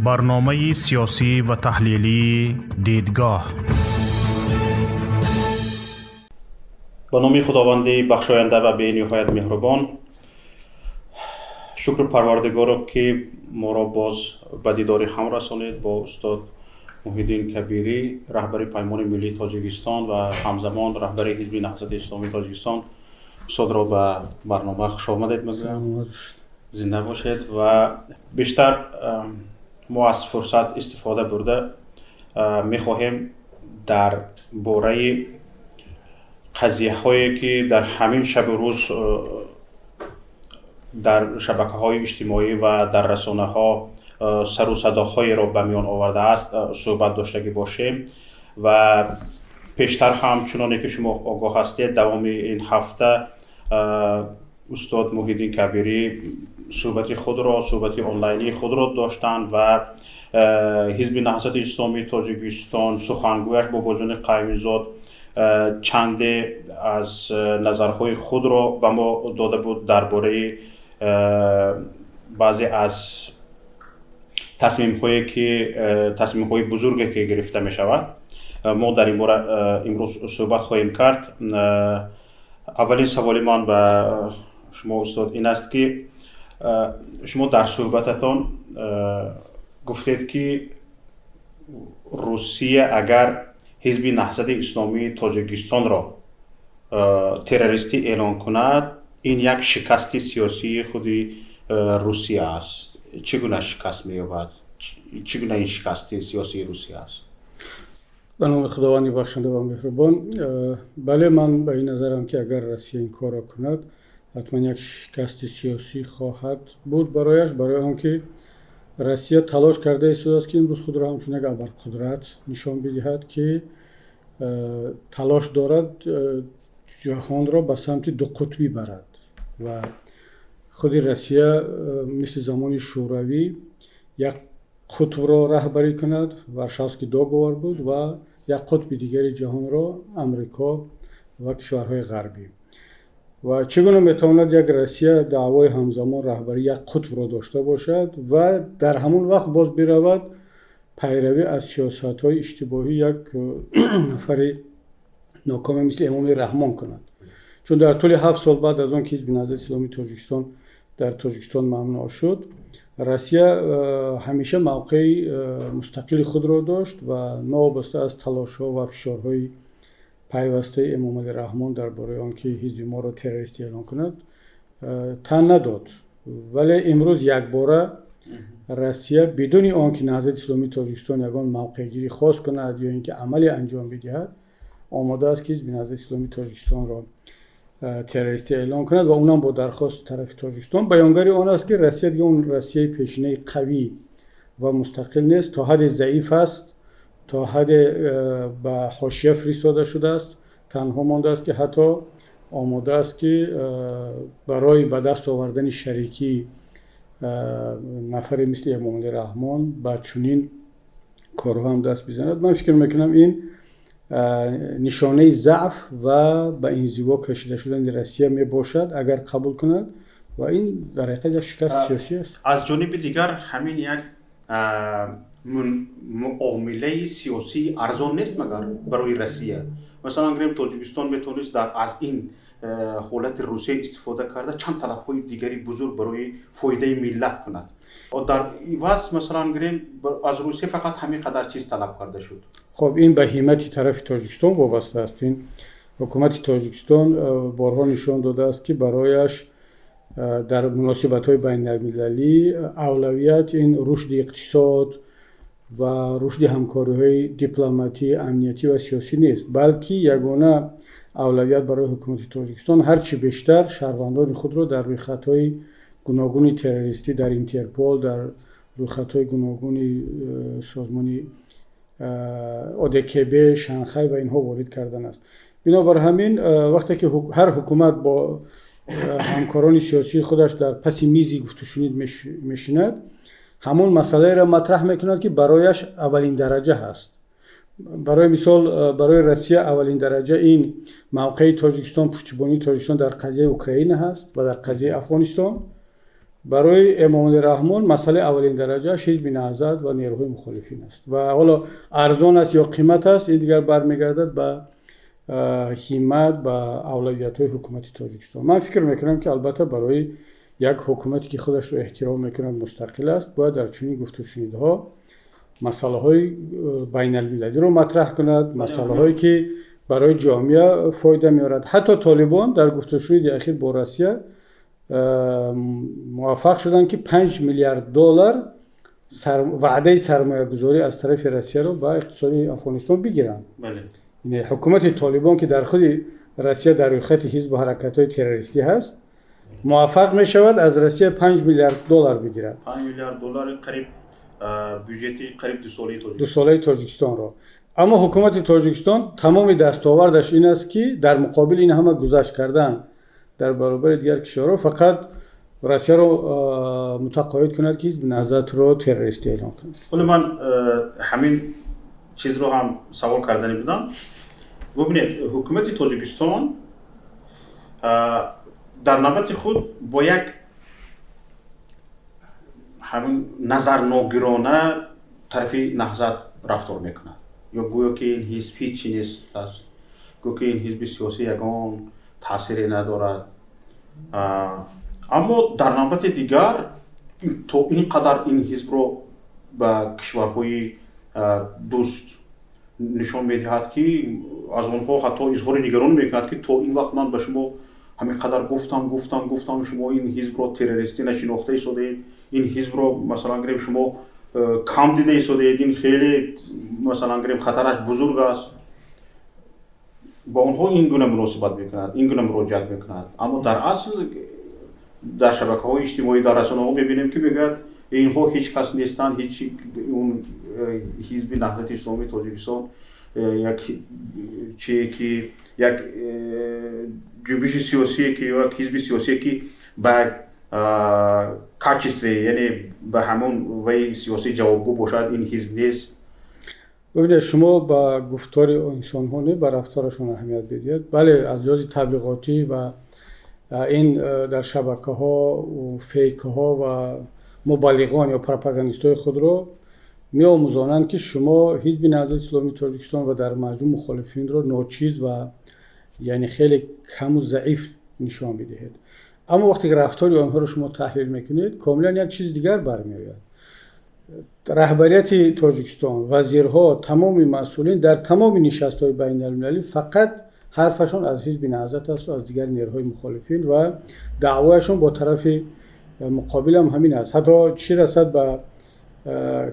Барномаи сиёсӣ ва таҳлилии «Дидгоҳ». Ба номи Худованди бахшоянда ва бениҳоят меҳрубон. Шукру Парвардигоро, ки моро боз ба дидори ҳам расонид бо устод Муҳиддин Кабирӣ, раҳбари Паймони миллии Тоҷикистон ва ҳамзамон раҳбари Ҳизби Наҳзати Исломии Тоҷикистон. Устодро ба барнома хушомадед мегӯям, зинда бошед. Ва бештар мо аз фурсат истифода бурда мехоҳем дар бораи қазияҳое, ки дар ҳамин шабу рӯз дар шабакаҳои иҷтимоӣ ва дар расонаҳо сару садоҳоеро ба миён овардааст, суҳбат доштагӣ бошем. Ва пештар ҳам, чуноне ки шумо огоҳ ҳастед, давоми ин ҳафта устод Муҳиддин Кабирӣ суҳбати худро, суҳбати онлайнии худро доштанд ва Ҳизби Наҳзати Исломии Тоҷикистон, сухангӯяш Бобоҷони Қаюмизод чанде аз назарҳои худро ба мо дода буд дар бораи баъзе аз тасмимҳое, ки тасмимҳои бузурге, ки гирифта мешавад. Мо дар ин бора имрӯз суҳбат хоҳем кард. Аввалин саволи ман ба шумо, устод, ин аст, ки шумо дар суҳбататон гуфтед, ки Русия агар Ҳизби Наҳзати Исломии Тоҷикистонро террористӣ эълон кунад, ин як шикасти сиёсии худи Русия аст. Чӣ гуна шикаст меёбад? Чӣ гуна ин шикасти сиёсии Русия аст? Ба номи Худованди бахшанда ва меҳрубон. Бале, ман ба ин назарам, ки агар Россия ин корро кунад, ҳатман як шикасти сиёсӣ хоҳад буд барояш, барои он ки Россия талош карда истодааст, ки имрӯз худро ҳамчун як абарқудрат нишон бидиҳад, ки талош дорад ҷаҳонро ба самти дуқутбӣ барад ва худи Россия мисли замони Шӯравӣ як қутбро раҳбарӣ кунад, Варшавский договор буд, ва як қутби дигари ҷаҳонро Амрико ва кишварҳои ғарбӣ. Ва чӣ гуна метавонад як Россия даъвои ҳамзамон раҳбарии як қутбро дошта бошад ва дар ҳамон вақт боз биравад пайравӣ аз сиёсатҳои иштибоҳии як нафари нокоме мисли Эмомали Раҳмон кунад? Чун дар тӯли 7 сол баъд аз он ки Ҳизби Наҳзати Исломии Тоҷикистон дар Тоҷикистон мамнӯъ шуд, Россия ҳамеша мавқеи мустақили худро дошт ва новобаста аз талошҳо ва фишорҳои пайвастаи Эмомали Раҳмон дар бораи он ки ҳизби моро террористӣ эълон кунад, тан надод. Вале имрӯз якбора Россия бидуни он ки Наҳзати Исломии Тоҷикистон ягон мавқеъгирӣ хос кунад ё ин ки амале анҷом бидиҳад, омода аст, ки Ҳизби Наҳзати Исломии Тоҷикистонро террористӣ эълон кунад ва унам бо дархости тарафи Тоҷикистон. Баёнгари он аст, ки Россия дига он Россияи пешинаи қавӣ ва мустақил нест, то ҳадде заиф аст, то ҳадде ба ҳошия фиристода шудааст, танҳо мондааст, ки ҳатто омода аст, ки барои ба даст овардани шарикии нафаре мисли Эмомалӣ Раҳмон ба чунин корҳо ҳам даст бизанад. Ман фикр мекунам, ин нишонаи заъф ва ба инзиво кашида шудани Россия мебошад, агар қабул кунад, ва ин дар ҳақиқат як шикасти сиёсӣ аст. Аз ҷониби дигар, ҳамин як муомилаи сиёсии арзон нест магар барои Россия? Масалан, гирем, Тоҷикистон метавонист дар аз ин ҳолати Русия истифода карда, чанд талабҳои дигари бузург барои фоидаи миллат кунад. Дар иваз, масалан, гирем, аз Русия фақат ҳамин қадар чиз талаб карда шуд. Хоб, ин ба ҳиммати тарафи Тоҷикистон вобаста аст. Ин ҳукумати Тоҷикистон борҳо нишон додааст, ки барояш дар муносибатҳои байналмилалӣ авлавият ин рушди иқтисод ва рушди ҳамкориҳои дипломатӣ, амниятӣ ва сиёсӣ нест, балки ягона авлавият барои ҳукумати Тоҷикистон ҳарчи бештар шаҳрвандони худро дар рӯйхатҳои гуногуни террористӣ дар Интерпол, дар рӯйхатҳои гуногуни созмони ОДКБ, Шанхай ва инҳо ворид кардан аст. Бинобар ҳамин, вақте ки ҳар ҳукумат бо ҳамкорони сиёсии худаш дар паси мизи гуфтушунид мешинад, ҳамон масъалаеро матраҳ мекунад, ки барояш аввалин дараҷа ҳаст. Барои мисол, барои Россия аввалин дараҷа ин мавқеи Тоҷикистон, пуштибонии Тоҷикистон дар қазияи Украина ҳаст ва дар қазияи Афғонистон. Барои Эмомалӣ Раҳмон масъалаи аввалин дараҷааш Ҳизби Наҳзат ва нерӯҳои мухолифин аст ва ҳоло арзон аст ё қимат аст, ин дигар бармегардад ба ҳиммат, ба авлавиятҳои ҳукумати Тоҷикистон. Ман фикр мекунам, ки албатта барои як ҳукумате, ки худашро эҳтиром мекунад, мустақил аст, бояд дар чунин гуфтушунидҳо масъалаҳои байналмилалиро матраҳ кунад, масъалаҳое, ки барои ҷомеа фоида меорад. Ҳатто Толибон дар гуфтушуниди ахир бо Россия муваффақ шуданд, ки 5 миллиард доллар ваъдаи сармоягузорӣ аз тарафи Россияро ба иқтисоди Афғонистон бигиранд. Ҳукумати Толибон, ки дар худи Россия дар рӯйхати ҳизбу ҳаракатҳои террористӣ ҳаст, муваффақ мешавад аз Россия 5 миллиард доллар бигирад. 5 миллиард доллар қариб бюҷети қариб дусолаи. Дусолаи Тоҷикистонро. Аммо ҳукумати Тоҷикистон тамоми дастовардаш ин аст, ки дар муқобили ин ҳама гузашт кардан дар баробари дигар кишварҳо фақат Россияро мутақоид кунад, ки Ҳизби Наҳзатро террористӣ эълон кунад. Ҳоло ман ҳамин чизро ҳам савол кардани будам. Бубинед, ҳукумати Тоҷикистон дар навбати худ бо як ҳамин назарногирона тарафи Наҳзат рафтор мекунад, ё гӯё ки ин ҳизб ҳичи нест аст, гӯё ки ин ҳизби сиёсӣ ягон таъсире надорад. Аммо дар навбати дигар то ин қадар ин ҳизбро ба кишварҳои дӯст нишон медиҳад, ки аз онҳо ҳатто изҳори нигаронӣ мекунад, ки то ин вақт ман ба шумо ҳамин қадар гуфтам, гуфтам, гуфтам, шумо ин ҳизбро террористӣ нашинохта истодаед, ин ҳизбро, масалан гирем, шумо кам дида истодаед, ин хеле, масалан гирем, хатараш бузург аст. Бо онҳо ин гуна муносибат мекунад, ин гуна муроҷиат мекунад, аммо дар асл дар шабакаҳои иҷтимоӣ, дар расонаҳо мебинем, ки мегӯяд, инҳо ҳеҷ кас нестанд, ҳеҷ он Ҳизби Наҳзати Исломии Тоҷикистон як чие, ки як ҷунбиши сиёсие, ки ё як ҳизби сиёсие, ки ба качестве, яъне ба ҳамон вай сиёсӣ ҷавобгӯ бошад, ин ҳизб нест. Бибинед, шумо ба гуфтори инсонҳо не, ба рафторашон аҳамият бидиҳед. Бале, аз лиҳози таблиғотӣ ва ин дар шабакаҳо фейкҳо ва мубаллиғон ё пропагандистҳои худро меомӯзонанд, ки шумо Ҳизби Наҳзати Исломии Тоҷикистон ва дар маҷмӯъ мухолифинро ночиз ва яъне хеле каму заиф нишон бидиҳед. Аммо вақте ки рафтори онҳоро шумо таҳлил мекунед, комилан як чизи дигар бармеояд. Раҳбарияти Тоҷикистон, вазирҳо, тамоми масъулин дар тамоми нишастҳои байналмилалӣ фақат ҳарфашон аз Ҳизби Наҳзат асту аз дигар нерӯҳои мухолифин ва даъвояшон бо тарафи муқобилам ҳамин аст. Ҳатто чӣ расад ба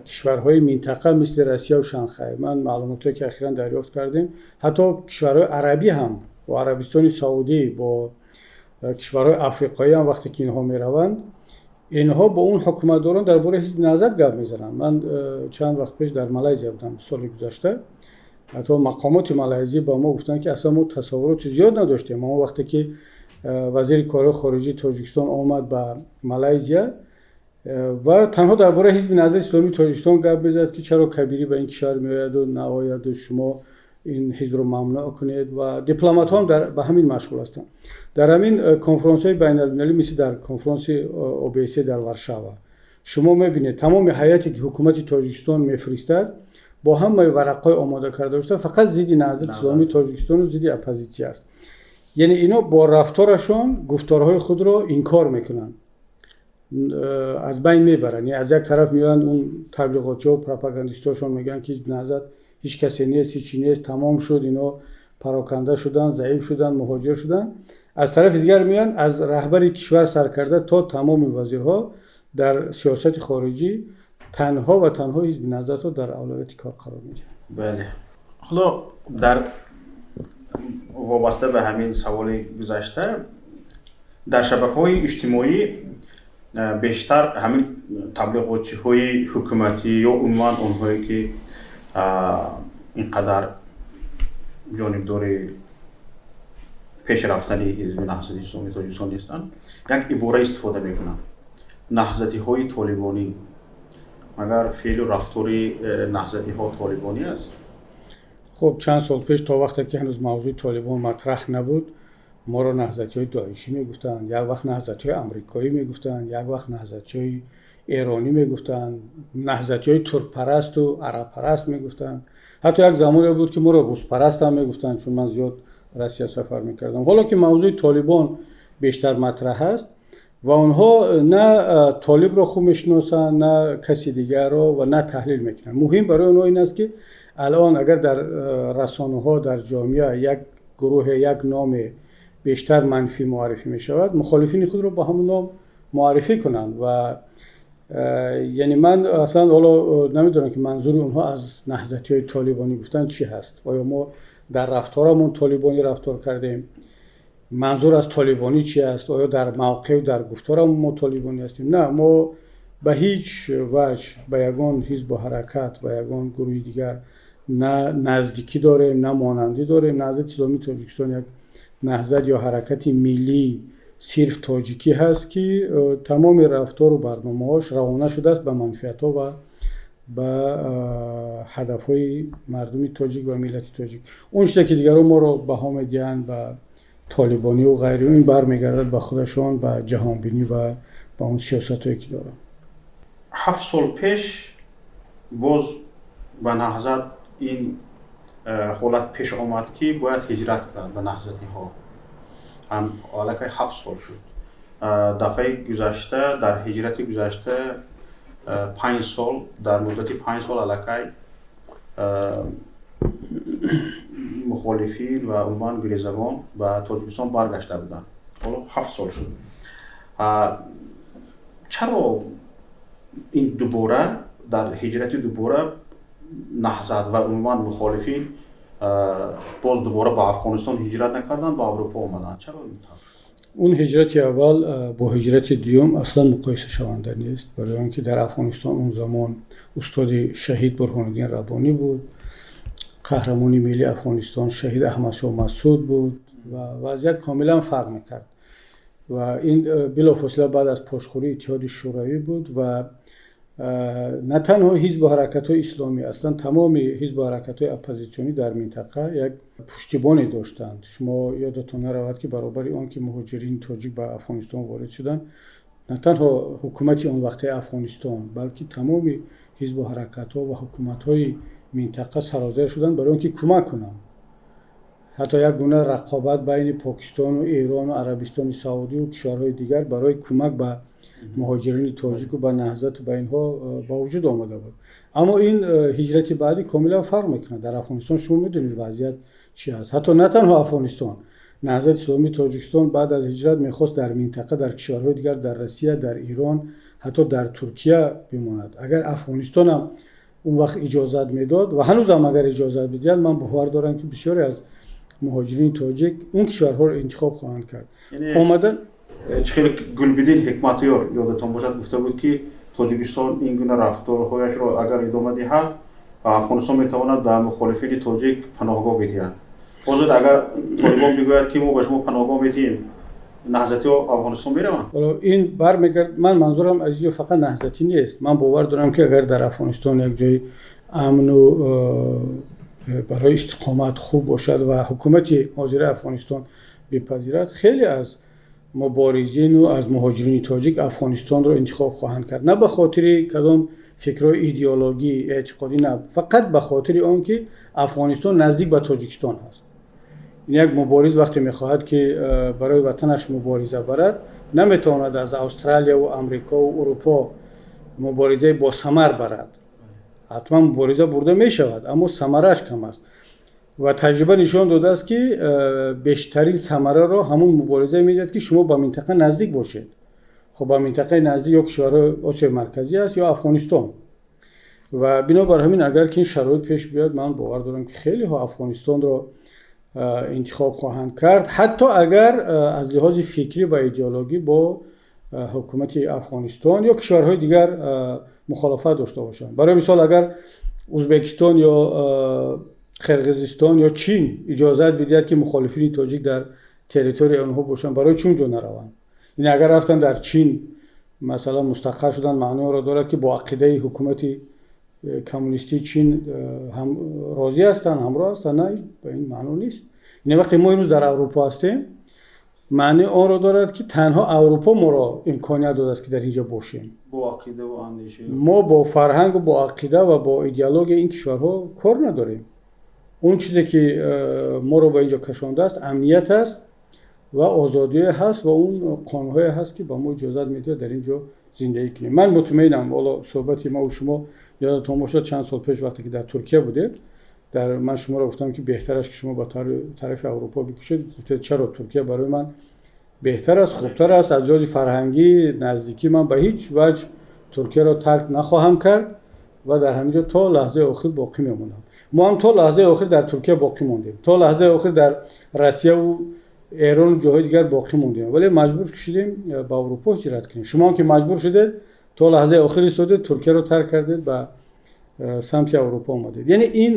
кишварҳои минтақа, мисли Россияу Шанхай. Ман маълумотое, ки ахиран дарёфт кардем, ҳатто кишварҳои арабӣ ҳам, бо Арабистони Саудӣ, бо кишварҳои африқоӣ ҳам вақте ки инҳо мераванд, инҳо бо он ҳукуматдорон дар бораи Ҳизби Наҳзат гап мезананд. Ман чанд вақт пеш дар Малайзия будам, соли гузашта. Ҳатто мақомоти малайзӣ ба мо гуфтанд, ки аслан мо тасаввуроти зиёд надоштем, аммо вақте ки вазири корҳои хориҷии Тоҷикистон омад ба Малайзия ва танҳо дар бораи Ҳизби Наҳзати Исломии Тоҷикистон гап мезад, ки чаро Кабирӣ ба ин кишвар меояду наояду, шумо ин ҳизбро мамнӯъ кунед, ва дипломатҳо ҳам ба ҳамин машғул ҳастанд. Дар ҳамин конфронсҳои байналмилалӣ, мисли дар конфронси ОБСЕ дар Варшава, шумо мебинед, тамоми ҳайате, ки ҳукумати Тоҷикистон мефиристад, бо ҳамаи варақҳои омода карда шуда, фақат зидди Наҳзати Исломии Тоҷикистону зидди оппозитсия аст. Яъне ино бо рафторашон гуфторҳои худро инкор мекунанд, аз байн мебаранд. Аз як тараф меоянд, он таблиғотчиҳо, пропагандистҳошон мегӯянд, ки Ҳизби Наҳзат ҳеҷ касе нест, ҳечи нест, тамом шуд, ино пароканда шуданд, заиф шуданд, муҳоҷир шуданд. Аз тарафи дигар меоянд, аз раҳбари кишвар саркарда то тамоми вазирҳо дар сиёсати хориҷӣ танҳо ва танҳо Ҳизби Наҳзатро дар авлавияти кор қарор медиҳанд. Бале, ҳоло дар вобаста ба ҳамин саволи гузашта, дар шабакаҳои иҷтимоӣ бештар ҳамин таблиғотчиҳои ҳукуматӣ ё умуман онҳое, ки ин қадар ҷонибдори пеш рафтани Ҳизби Наҳзати Исломии Тоҷикистон нестанд, як ибора истифода мекунанд: наҳзатиҳои толибонӣ. Магар феълу рафтори наҳзатиҳо толибонӣ аст? Хуб, чанд сол пеш, то вақте ки ҳанӯз мавзӯи Толибон матраҳ набуд. Моро наҳзатиҳои доишӣ мегуфтанд, як вақт наҳзатиҳои амрикоӣ мегуфтанд, як вақт наҳзатиҳои эронӣ мегуфтанд, наҳзатиҳои туркпарасту арабпараст мегуфтанд. Ҳатто як замоне буд, ки моро рӯспараст ҳам мегуфтанд, чун ман зиёд Россия сафар мекардам. Ҳоло ки мавзӯи Толибон бештар матраҳ аст ва онҳо на толибро хуб мешиносанд, на каси дигарро ва на таҳлил мекунанд. Муҳим барои онҳо ин аст, ки алон агар дар расонаҳо, дар ҷомеа як гурӯҳе, як номе бештар манфӣ муаррифӣ мешавад, мухолифини худро ба ҳамон ном муаррифӣ кунанд. Ва яъне ман аслан ҳоло намедонам, ки манзури онҳо аз наҳзатиҳои толибонӣ гуфтан чӣ ҳаст. Оё мо дар рафторамон толибонӣ рафтор кардем? Манзур аз толибонӣ чи аст? Оё дар мавқеъу дар гуфторамон мо толибонӣ ҳастем? На, мо ба ҳеҷ ваҷҳ ба ягон ҳизбу ҳаракат, ба ягон гурӯҳи дигар на наздикӣ дорем, на монандӣ дорем. Наҳзати исломии Тоҷикистон як наҳзат ё ҳаракати миллии сирф тоҷикӣ ҳаст, ки тамоми рафтору барномаҳош равона шудааст ба манфиатҳо ва ба ҳадафҳои мардуми тоҷик ва миллати тоҷик. Он чизе, ки дигарон моро баҳо медиҳанд ба толибониву ғайри ин, бармегардад ба худашон, ба ҷаҳонбинӣ ва ба он сиёсатҳое, ки доранд. 7 сол пеш боз ба Наҳзат ин ҳолат пеш омад, ки бояд ҳиҷрат кунад ба наҳзатиҳо. Аллакай 7 сол шуд. Дафъаи гузашта, дар ҳиҷрати гузашта 5 сол, дар муддати 5 сол аллакай мухолифин ва умуман гурезагон ба Тоҷикистон баргашта буданд. Ҳоло 7 сол шуд. Чаро ин дубора, дар ҳиҷрати дубора Наҳзат ва умуман мухолифин боз дубора ба Афғонистон ҳиҷрат накарданд, ба Аврупо омаданд? Чаро ин тавр? Он ҳиҷрати аввал бо ҳиҷрати дуюм аслан муқоисашаванда нест, барои он ки дар Афғонистон он замон устоди шаҳид Бурҳониддин Раббонӣ буд, қаҳрамони миллии Афғонистон шаҳид Аҳмадшоҳ Масуд буд ва вазъият комилан фарқ мекард. Ва ин билофосила баъд аз пошхӯрии Иттиҳоди Шӯравӣ буд ва на танҳо ҳизбу ҳаракатҳои исломӣ, аслан тамоми ҳизбу ҳаракатҳои оппозитсионӣ дар минтақа як пуштибоне доштанд. Шумо ёдатон наравад, ки баробари он ки муҳоҷирини тоҷик ба Афғонистон ворид шуданд, на танҳо ҳукумати он вақтаи Афғонистон, балки тамоми ҳизбу ҳаракатҳо ва ҳукуматҳои минтақа сарозер шуданд барои он ки кӯмак кунанд. Ҳатто як гуна рақобат байни Покистону Эрону Арабистони Саудию кишварҳои дигар барои кӯмак ба муҳоҷирини тоҷику ба наҳзату ба инҳо ба вуҷуд омада буд. Аммо ин ҳиҷрати баъдӣ комилан фарқ мекунад. Дар Афғонистон шумо медонед, вазъият чи аст. Ҳатто на танҳо Афғонистон, Наҳзати исломии Тоҷикистон баъд аз ҳиҷрат мехост дар минтақа, дар кишварҳои дигар, дар Россия, дар Ирон, ҳатто дар Туркия бимонад. Агар Афғонистонам он вақт иҷозат медод ва ҳанӯзам агар иҷозат бидиҳад, ман бовар дорам, ки бисёре аз муҳоҷирини тоҷик он кишварҳоро интихоб хоҳанд кард. Омадан Чӣ хеле Гулбиддин Ҳикматёр, ёдатон бошад, гуфта буд, ки Тоҷикистон ин гуна рафторҳояшро агар идома диҳад, Афғонистон метавонад ба мухолифини тоҷик паноҳгоҳ бидиҳад. Ҳозир агар Толибон бигӯяд, ки мо ба шумо паноҳгоҳ медиҳем, наҳзатиҳо Афғонистон мераванд? Ин бармегард, ман манзурам аз инҷо фақат наҳзатӣ нест. Ман бовар дорам, ки агар дар Афғонистон як ҷои амну барои истиқомат хуб бошад ва ҳукумати ҳозираи Афғонистон бипазирад, хеле аз муборизину аз муҳоҷирини тоҷик Афғонистонро интихоб хоҳанд кард. На ба хотири кадом фикрҳои идеологӣ, эътиқодӣ, на, фақат ба хотири он ки Афғонистон наздик ба Тоҷикистон ҳаст. Ин як мубориз вақте мехоҳад, ки барои ватанаш мубориза барад, наметавонад аз Австралияву Амрикову Урупо муборизаи босамар барад. Ҳатман мубориза бурда мешавад, аммо самарааш кам аст. Ва таҷриба нишон додааст, ки бештарин самараро ҳамун мубориза медиҳад, ки шумо ба минтақа наздик бошед. Хуб, ба минтақаи наздик ё кишварҳои Осиёи Марказӣ аст, ё Афғонистон. Ва бинобар ҳамин, агар ки ин шароит пеш биёяд, ман бовар дорам, ки хелеҳо Афғонистонро интихоб хоҳанд кард, ҳатто агар аз лиҳози фикрӣ ва идеологӣ бо ҳукумати Афғонистон ё кишварҳои дигар мухолифат дошта бошанд. Барои мисол, агар Ӯзбекистон ё Қирғизистон ё Чин иҷозат бидиҳад, ки мухолифини тоҷик дар территорияи онҳо бошанд, барои чӣ унҷо нараванд? Ин агар рафтан дар Чин, масалан, мустақар шудан, маъноро дорад, ки бо ақидаи ҳукумати коммунистии Чин ҳам розӣ ҳастанд, ҳамроҳ ҳастанд? На, ба ин маъно нест. Ин вақте мо имрӯз дар Аврупо ҳастем. Маънии онро дорад, ки танҳо Аврупо моро имконият додааст, ки дар ин ҷо бошем. Бо ақидаву андеша. Мо бо фарҳангу бо ақида ва бо идеологияи ин кишварҳо кор надорем. Он чизе ки моро ба ин ҷо кашондааст, амният аст ва озодие ҳаст ва он қонунҳое ҳаст, ки ба мо иҷозат медиҳад дар ин ҷо зиндагӣ кунем. Ман мутмаинам, ҳоло суҳбати маву шумо ёдатон бошад, чанд сол пеш, вақте ки дар Туркия будед, дар ман шуморо гуфтам, ки беҳтар аст, ки шумо ба тарафи Аврупо бикушед. Гуфтед, чаро Туркия барои ман беҳтар аст, хубтар аст аз лиҳози фарҳангӣ наздикӣ, ман ба ҳеҷ ваҷҳ Туркияро тарк нахоҳам кард ва дар ҳамин ҷо то лаҳзаи охир боқӣ мемонам. Мо ҳам то лаҳзаи охир дар Туркия боқӣ мондем, то лаҳзаи охир дар Россияву Эрону ҷоҳои дигар боқӣ мондем, вале маҷбур шудем ба Аврупо ҳиҷрат кунем. Шумо ҳам ки маҷбур шудед, то лаҳзаи охир истодед, Туркияро тарк кардед, ба самти Аврупо омадед. Яъне ин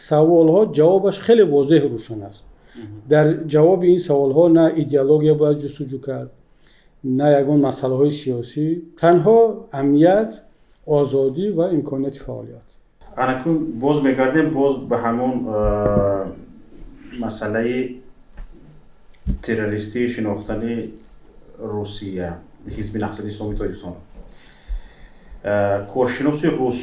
саволҳо ҷавобаш хеле возеҳу рӯшан аст. Дар ҷавоби ин саволҳо на идеология бояд ҷустуҷӯ кард, на ягон масъалаҳои сиёсӣ, танҳо амният, озодӣ ва имконияти фаъолият. Анакун боз мегардем боз ба ҳамон масъалаи террористии шинохтани Русия Ҳизби Наҳзати Исломии Тоҷикистон. Коршиноси рус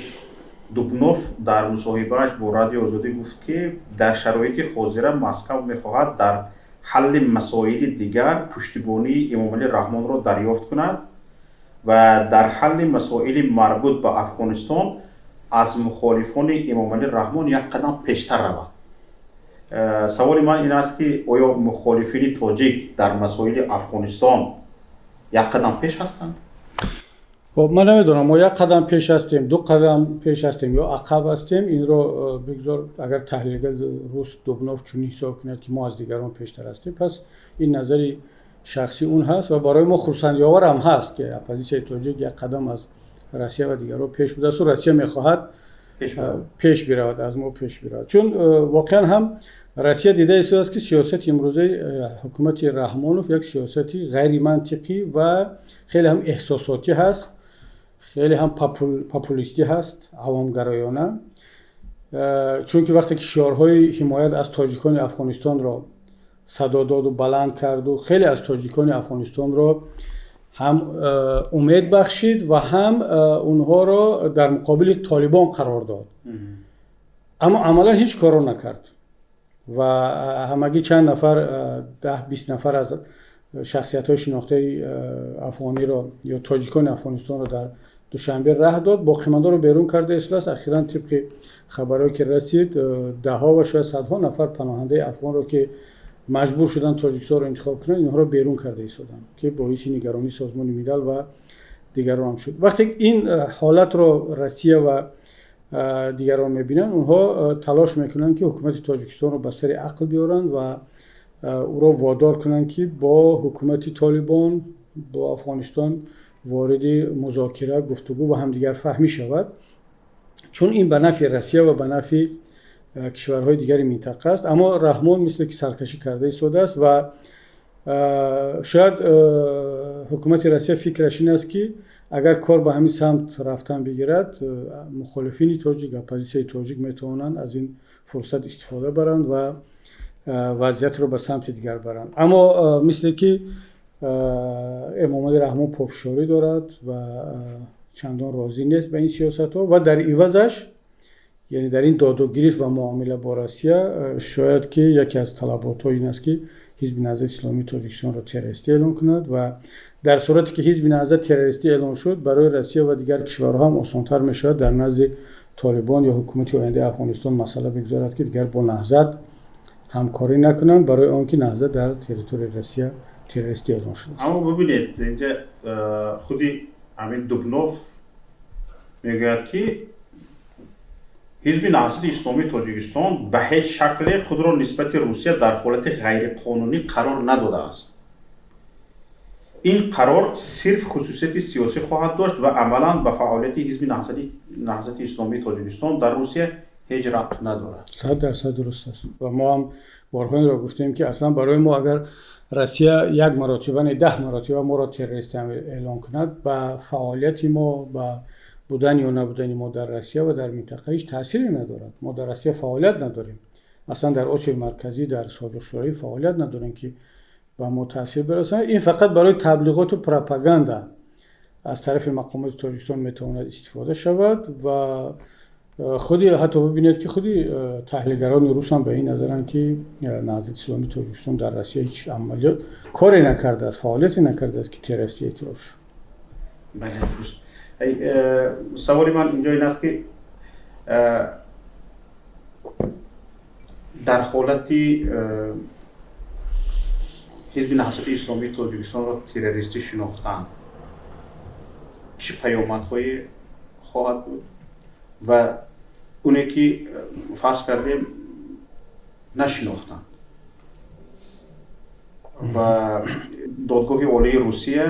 Дубнов дар мусоҳибааш бо Радиои Озодӣ гуфт, ки дар шароити ҳозира Москав мехоҳад дар ҳалли масоили дигар пуштибонии Эмомалӣ Раҳмонро дарёфт кунад ва дар ҳалли масоили марбут ба Афғонистон аз мухолифони Эмомалӣ Раҳмон як қадам пештар равад. Саволи ман ин аст, ки оё мухолифини тоҷик дар масоили Афғонистон як қадам пеш ҳастанд? Хоб, ман намедонам, мо як қадам пеш ҳастем, ду қадам пеш ҳастем ё ақаб ҳастем. Инро бигзор, агар таҳлилгар рус Дубнов чунин ҳисоб кунад, ки мо аз дигарон пештар ҳастем, пас ин назари шахсӣ он ҳаст ва барои мо хурсандиовар ҳам ҳаст, ки оппозитсияи тоҷик як қадам аз Россия ва дигарон пеш будааст ва Россия мехоҳад пеш биравад, аз мо пеш биравад, чун воқеан ҳам Россия дида истодааст, ки сиёсати имрӯзаи ҳукумати Раҳмонов як сиёсати ғайримантиқӣ ва хеле ҳам эҳсосотӣ ҳаст, хеле ҳам популистӣ ҳаст, авомгароёна. Чунки вақте ки шиорҳои ҳимоят аз тоҷикони Афғонистонро садо доду баланд карду хеле аз тоҷикони Афғонистонро ҳам умед бахшид ва ҳам онҳоро дар муқобили Толибон қарор дод, аммо амалан ҳеҷ корро накард ва ҳамагӣ чанд нафар, 10-20 нафар аз шахсиятҳои шинохтаи афғониро ё тоҷикони Афғонистонро дар Душанбе раҳ дод, боқимондаро берун карда истодааст. Ахиран, тибқи хабарҳое ки расид, даҳҳо ва шояд садҳо нафар паноҳандаи афғонро, ки маҷбур шуданд Тоҷикистонро интихоб кунанд, инҳоро берун карда истоданд, ки боиси нигаронии Созмони Милал ва дигарон шуд. Вақте ин ҳолатро Россия ва дигарон мебинанд, онҳо талош мекунанд, ки ҳукумати Тоҷикистонро ба сари ақл биёранд ва ӯро водор кунанд, ки бо ҳукумати Толибон, бо Афғонистон вориди музокира, гуфтугӯ ва ҳамдигарфаҳмӣ шавад, чун ин ба нафъи Россия ва ба нафъи кишварҳои дигари минтақа аст. Аммо Раҳмон мисле ки саркашӣ карда истодааст ва шояд ҳукумати Россия фикраш ин аст, ки агар кор ба ҳамин самт рафтан бигирад, мухолифини тоҷик, оппозитсияи тоҷик метавонанд аз ин фурсат истифода баранд ва вазъиятро ба самти дигар баранд. Аммо мисле ки Эмомалӣ Раҳмон пофишорӣ дорад ва чандон розӣ нест ба ин сиёсатҳо ва дар ивазаш, яъне дар ин додугирифт ва муомила бо Россия, шояд ки яке аз талаботҳо ин аст, ки Ҳизби Наҳзати Исломии Тоҷикистонро террористӣ эълон кунад. Ва дар сурате ки Ҳизби Наҳзат террористӣ эълон шуд, барои Россия ва дигар кишварҳо ҳам осонтар мешавад дар назди Толибон ё ҳукумати ояндаи Афғонистон масъала бигузорад, ки дигар бо Наҳзат ҳамкорӣ накунанд, барои он ки Наҳзат дар территорияи Россия террористӣ эълон шудааст. Аммо бибинед, инҷа худи ҳамин Дубнов мегӯяд, ки Ҳизби Наҳзати Исломии Тоҷикистон ба ҳеҷ шакле худро нисбати Русия дар ҳолати ғайриқонунӣ қарор надодааст. Ин қарор сирф хусусияти сиёсӣ хоҳад дошт ва амалан ба фаъолияти Ҳизби Наҳзати Исломии Тоҷикистон дар Русия ҳеҷ рабт надорад. 100% дуруст аст ва мо ҳам борҳо инро гуфтем, ки аслан барои мо агар Россия як маротиба не, 10 маротиба моро террористӣ эълон кунад, ба фаъолияти мо, ба будан ё набудани мо дар Россия ва дар минтақа ҳеҷ таъсире надорад. Мо дар Россия фаъолият надорем, аслан дар Осиёи Марказӣ, дар собиқ Шӯравӣ фаъолият надорем, ки ба мо таъсир бирасонад. Ин фақат барои таблиғоту пропаганда аз тарафи мақомоти Тоҷикистон метавонад истифода шавад. Ва худи ҳатто бибинед, ки худи таҳлилгарони рус ҳам ба ин назаранд, ки Наҳзати Исломии Тоҷикистон дар Россия ҳеҷ амалиёт коре накардааст, фаъолияте накардааст, ки террористӣ эътироф шуд. Бале, дуруст. Саволи ман инҷо ин аст, ки дар ҳолати Ҳизби Наҳзати Исломии Тоҷикистонро террористӣ шинохтан чӣ паёмадҳое хоҳад буд ва оне ки фарз кардем, нашинохтанд ва Додгоҳи Олии Русия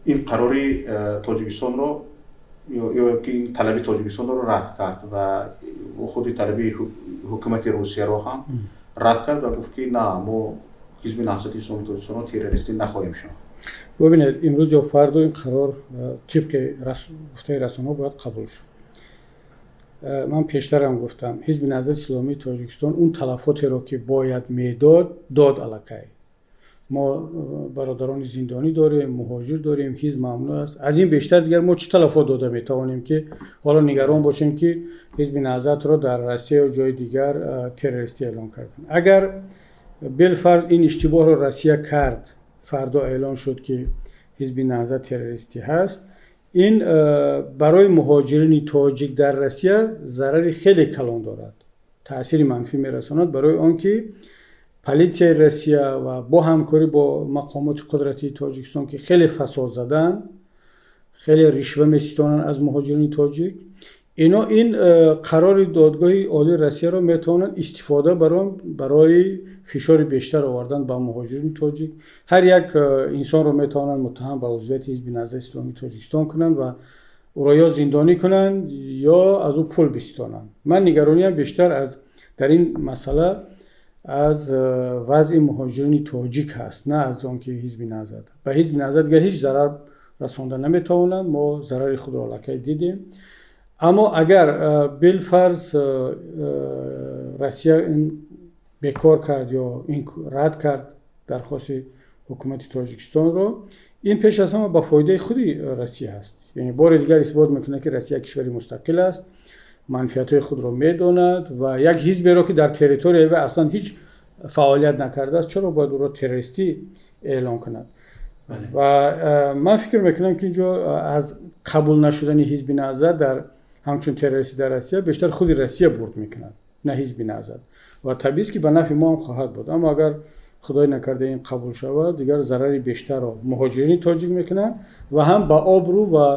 ин қарори Тоҷикистонро ё ки талаби Тоҷикистонро рад кард ва худи талаби ҳукумати Русияро ҳам рад кард ва гуфт, ки на, мо Ҳизби Наҳзати Исломии Тоҷикистонро террористӣ нахоҳем шинохт. Бубинед, имрӯз ё фардо ин қарор тибқи гуфтаи расонаҳо бояд қабул шуд. Ман пештарам гуфтам, Ҳизби Наҳзати Исломии Тоҷикистон он талафотеро, ки бояд медод, дод. Аллакай мо бародарони зиндонӣ дорем, муҳоҷир дорем, ҳизб мамнӯъ аст. Аз ин бештар дигар мо чӣ талафот дода метавонем, ки ҳоло нигарон бошем, ки Ҳизби Наҳзатро дар Россия ё ҷои дигар террористӣ эълон карданд? Агар билфарз ин иштибоҳро Россия кард, фардо эълон шуд, ки Ҳизби Наҳзат террористӣ ҳаст, ин барои муҳоҷирини тоҷик дар Россия зарари хеле калон дорад, таъсири манфӣ мерасонад, барои он ки политсияи Россия ва бо ҳамкорӣ бо мақомоти қудратии Тоҷикистон, ки хеле фасод заданд, хеле ришва меситонанд аз муҳоҷирини тоҷик, ино ин қарори Додгоҳи Олии Россияро метавонанд истифода барои фишори бештар овардан ба муҳоҷирини тоҷик. Ҳар як инсонро метавонанд муттаҳам ба узвияти Ҳизби Наҳзати Исломии Тоҷикистон кунанд ва ӯро ё зиндонӣ кунанд, ё аз ӯ пул биситонанд. Ман нигарониям бештар аз дар ин масъала аз вазъи муҳоҷирони тоҷик ҳаст, на аз он ки Ҳизби Наҳзат. Ба Ҳизби Наҳзат дигар ҳеҷ зарар расонда наметавонанд, мо зарари худро аллакай дидем. Аммо агар билфарз Россия ин бекор кард ё ин рад кард дархости ҳукумати Тоҷикистонро, ин пеш аз ҳама ба фоидаи худи Россия ҳаст. Яъне бори дигар исбот мекунад, ки Россия кишвари мустақил аст, манфиатҳои худро медонад ва як ҳизберо, ки дар территорияи вай аслан ҳеҷ фаъолият накардааст, чаро бояд ӯро террористӣ эълон кунад? Ва ман фикр мекунам, ки инҷо аз қабул нашудани Ҳизби Наҳзат дар ҳамчун террористӣ дар Россия бештар худи Россия бурд мекунад, на Ҳизби Наҳзат, ва табиист, ки ба нафъи мо ҳам хоҳад буд. Аммо агар худои накарда ин қабул шавад, дигар зарари бештарро муҳоҷирини тоҷик мекунанд ва ҳам ба обрӯ ва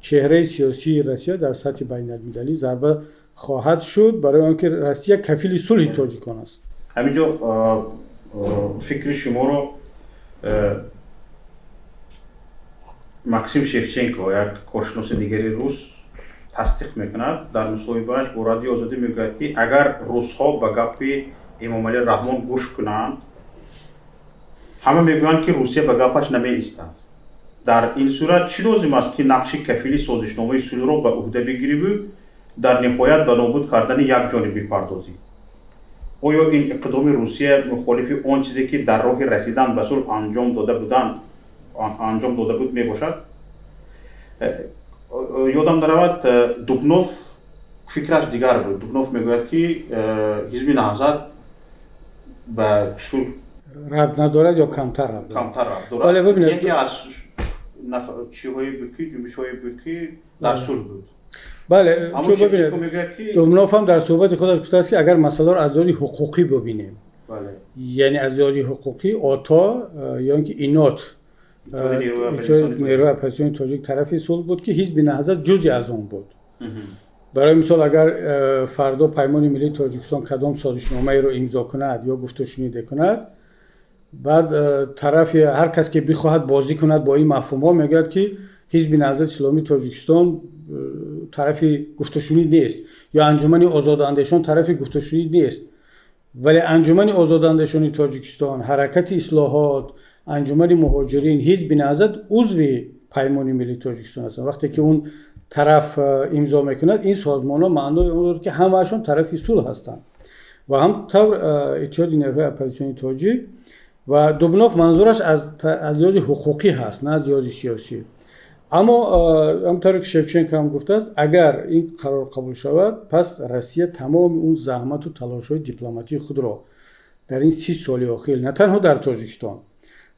чеҳраи сиёсии Россия дар сатҳи байналмилалӣ зарба хоҳад шуд, барои он ки Россия кафили сулҳи тоҷикон аст. Ҳамин ҷо фикри шуморо Максим Шевченко, як коршиноси дигари рус, тасдиқ мекунад. Дар мусоҳибааш бо Радиои Озодӣ мегӯяд, ки агар русҳо ба гапи Эмомалӣ Раҳмон гӯш кунанд, ҳама мегӯянд, ки Русия ба гапаш намеистад, дар ин сурат чӣ лозим аст, ки нақши кафили созишномаи сулҳро ба ӯҳда бигириву дар ниҳоят ба нобуд кардани як ҷониб бипардозӣ? Оё ин иқдоми Русия мухолифи он чизе, ки дар роҳи расидан ба сулҳ анҷом дода буд, мебошад? Ёдам наравад, Дубнов фикраш дигар буд. Дубнов мегӯяд, ки Ҳизби Наҳзат ба сулҳ рабт надорад ё камтар рабт. Камтар рабт дорад. Бале, бибинед. Яке аз чиҳое буд, ки ҷунбишҳое буд, ки дар сулҳ буд. Бале, чун бибинед, Дубнов ҳам дар суҳбати худаш гуфтааст, ки агар масъаларо аз лиҳози ҳуқуқӣ бибинем, яъне аз лиҳози ҳуқуқӣ ОТО ё ин ки ИНОТ, Нерӯи оппозитсиони тоҷик, тарафи сулҳ буд, ки Ҳизби Наҳзат ҷузъи аз он буд. Барои мисол, агар фардо Паймони Миллии Тоҷикистон кадом созишномаеро имзо кунад ё гуфтушуниде кунад, баъд тарафи ҳар кас, ки бихоҳад бозӣ кунад бо ин мафҳумҳо, мегӯяд, ки Ҳизби Наҳзати Исломии Тоҷикистон тарафи гуфтушунид нест ё Анҷумани озодандешон тарафи гуфтушунид нест. Вале Анҷумани озодандешони Тоҷикистон, Ҳаракати ислоҳот, Анҷумани муҳоҷирин, Ҳизби Наҳзат узви Паймони Миллии Тоҷикистон ҳастанд. Вақте ки он тараф имзо мекунад, ин созмонҳо маънои он дорад, ки ҳамаашон тарафи сулҳ ҳастанд. Ва ҳам тавр Иттиҳоди нерӯҳои оппозитсиони тоҷик. Ва Дубнов манзураш аз лиҳози ҳуқуқӣ ҳаст, на аз лиҳози сиёсӣ. Аммо ҳамтавре ки Шевченко ҳам гуфтааст, агар ин қарор қабул шавад, пас Россия тамоми он заҳмату талошҳои дипломатии худро дар ин 30 соли охир на танҳо дар Тоҷикистон,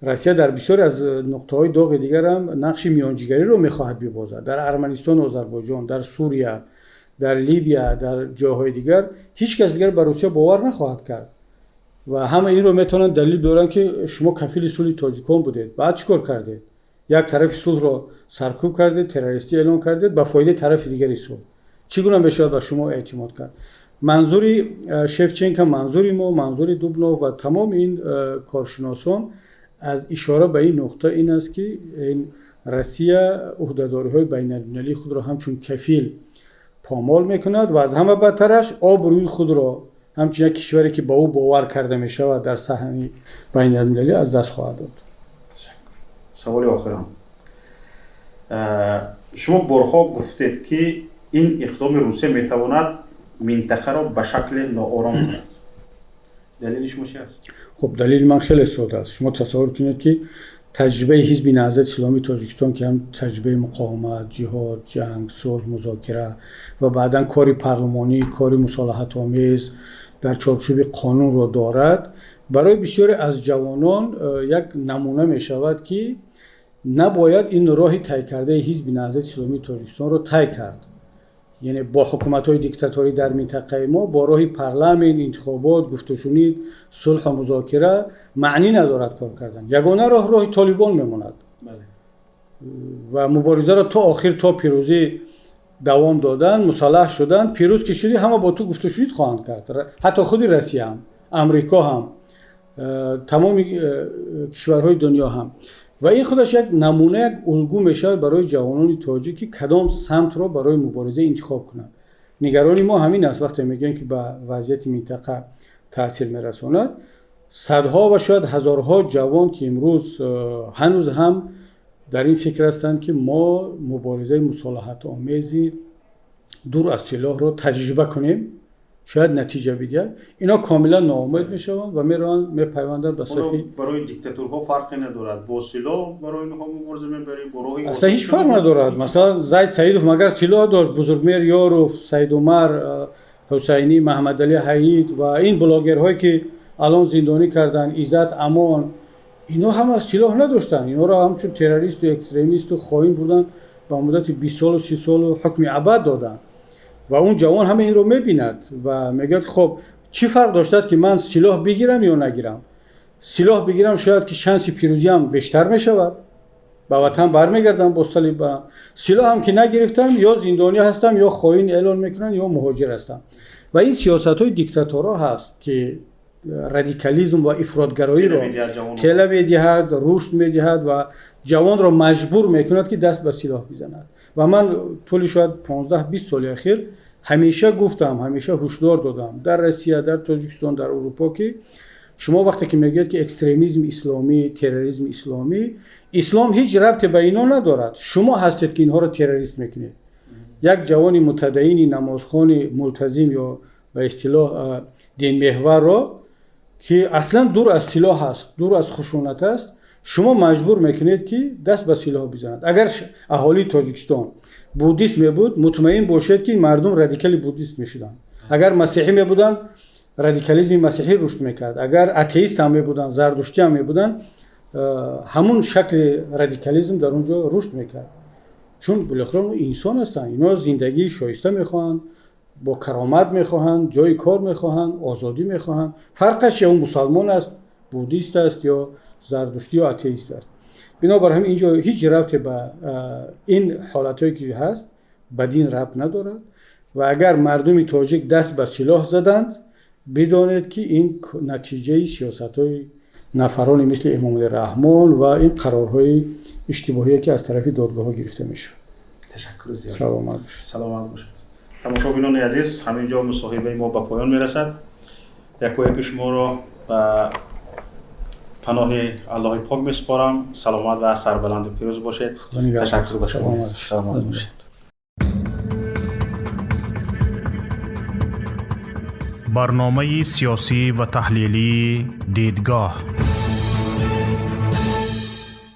Россия дар бисёре аз нуқтаҳои доғи дигар ҳам нақши миёнҷигариро мехоҳад бибозад, дар Арманистону Озарбойҷон, дар Сурия, дар Либия, дар ҷойҳои дигар, ҳеҷ кас дигар ба Русия бовар нахоҳад кард ва ҳама инро метавонанд далил биёранд, ки шумо кафили сулҳи тоҷикон будед, баъд чӣ кор кардед? Як тарафи сулҳро саркӯб кардед, террористӣ эълон кардед ба фоидаи тарафи дигари сулҳ. Чӣ гуна мешавад ба шумо эътимод кард? Манзури Шевченко, манзури мо, манзури Дубнов ва тамоми ин коршиносон аз ишора ба ин нуқта ин аст, ки ин Россия ӯҳдадориҳои байналмилалии худро ҳамчун кафил помол мекунад ва аз ҳама бадтараш обрӯи худро ҳамчун як кишваре, ки ба ӯ бовар карда мешавад, дар саҳни байналмилалӣ аз даст хоҳад дод. Саволи охирам. Шумо борҳо гуфтед, ки ин иқдоми Русия метавонад минтақаро ба шакле ноором кунад. Далели шумо чи аст? Хуб, далели ман хеле сода аст. Шумо тасаввур кунед, ки таҷрибаи Ҳизби Наҳзати Исломии Тоҷикистон, ки ҳам таҷрибаи муқовимат, ҷиҳод, ҷанг, сулҳ, музокира ва баъдан кори парлумонӣ, кори мусолиҳатомез дар чорчӯби қонунро дорад, барои бисёре аз ҷавонон як намуна мешавад, ки набояд ин роҳи тай кардаи Ҳизби Наҳзати Исломии Тоҷикистонро тай кард. Яъне бо ҳукуматҳои диктаторӣ дар минтақаи мо бо роҳи парламент, интихобот, гуфтушунид, сулҳу музокира маънӣ надорад кор кардан. Ягона роҳ роҳи Толибон мемонад ва муборизаро то охир, то пирӯзӣ давом додан, мусаллаҳ шудан. Пирӯз ки шудӣ, ҳама бо ту гуфтушунид хоҳанд кард, ҳатто худи Россия ҳам, Амрико ҳам, тамоми кишварҳои дунё ҳам. Ва ин худаш як намуна, як улгӯ мешавад барои ҷавонони тоҷик, ки кадом самтро барои мубориза интихоб кунанд. Нигарони мо ҳамин аст, вақте мегӯем, ки ба вазъияти минтақа таъсир мерасонад. Садҳо ва шояд ҳазорҳо ҷавон, ки имрӯз ҳанӯз ҳам дар ин фикр ҳастанд, ки мо муборизаи мусолиҳатомези дур аз силоҳро таҷриба кунем, шояд натиҷа бидиҳад, ино комилан ноумед мешаванд ва мераванд, мепайванданд ба сафи Барои диктатурҳо фарқе надорад, бо силоҳ барои инҳо мубориза мебарӣ, бо роҳи Аслан ҳеҷ фарқ надорад. Масалан, Зайд Саидов магар силоҳ дошт? Бузургмеҳр Ёров, Саидумар Ҳусайнӣ, Маҳмадалӣ Ҳаид ва ин блогерҳое, ки алон зиндонӣ карданд, Иззат Амон, ино ҳама силоҳ надоштанд. Инҳоро ҳамчун террористу экстремисту хоин бурданд, ба муддати 20 солу 30 солу ҳукми абад доданд. Ва он ҷавон ҳама инро мебинад ва мегӯяд: хоб, чӣ фарқ доштааст, ки ман силоҳ бигирам ё нагирам? Силоҳ бигирам, шояд ки шанси пирӯзиам бештар мешавад, ба ватан бармегардам бо салиб барам. Силоҳам ки нагирифтам, ё зиндонӣ ҳастам, ё хоин эълон мекунанд, ё муҳоҷир ҳастам. Ва ин сиёсатҳои диктаторҳо ҳаст, ки радикализм ва ифротгароиро тела медиҳад, рушд медиҳад ва ҷавонро маҷбур мекунад, ки даст ба силоҳ бизанад. Ва ман тӯли шояд 15-20 соли ахир ҳамеша гуфтам, ҳамеша ҳушдор додам дар Россия, дар Тоҷикистон, дар Урупо, ки шумо вақте ки мегӯед, ки экстремизми исломӣ, терроризми исломӣ, ислом ҳеҷ рабте ба ино надорад. Шумо ҳастед, ки инҳоро террорист мекунед. Як ҷавони мутадаини намозхони мултазим ё ба истилоҳ динмеҳварро, ки аслан дур аз силоҳ аст, дур аз хушунат аст, шумо маҷбур мекунед, ки даст ба силоҳ бизанад. Агар аҳолии Тоҷикистон буддист мебуд, мутмаин бошед, ки мардум радикали буддист мешуданд. Агар масеҳӣ мебуданд, радикализми масеҳӣ рушд мекард. Агар атеист ҳам мебуданд, зардуштӣ ҳам мебуданд, ҳамун шакли радикализм дар он ҷо рушд мекард, чун билохира онҳо инсон ҳастанд. Ино зиндагии шоиста мехоҳанд, бо каромат мехоҳанд, ҷои кор мехоҳанд, озодӣ мехоҳанд. Фарқаш ё мусалмон аст, буддист аст ё зардуштӣ ё атеист аст. Бинобар ҳамин инҷо ҳеҷ рабте ба ин ҳолатҳое, ки ҳаст, ба дин рабт надорад. Ва агар мардуми тоҷик даст ба силоҳ заданд, бидонед, ки ин натиҷаи сиёсатҳои нафароне мисли Эмомалӣ Раҳмон ва ин қарорҳои иштибоҳие, ки аз тарафи додгоҳҳо гирифта мешавад. Ташаккур зиёд. Саломат бошед. Саломат бошед. Тамошобинони азиз, ҳамин ҷо мусоҳибаи мо ба поён мерасад. Якояки шуморо ба паноҳи Аллоҳи пок месупорам. Саломат ва сарбаланду пирӯз бошед. Ташаккур ба шумо, саломат бошед. Барномаи сиёсӣ ва таҳлилии «Дидгоҳ».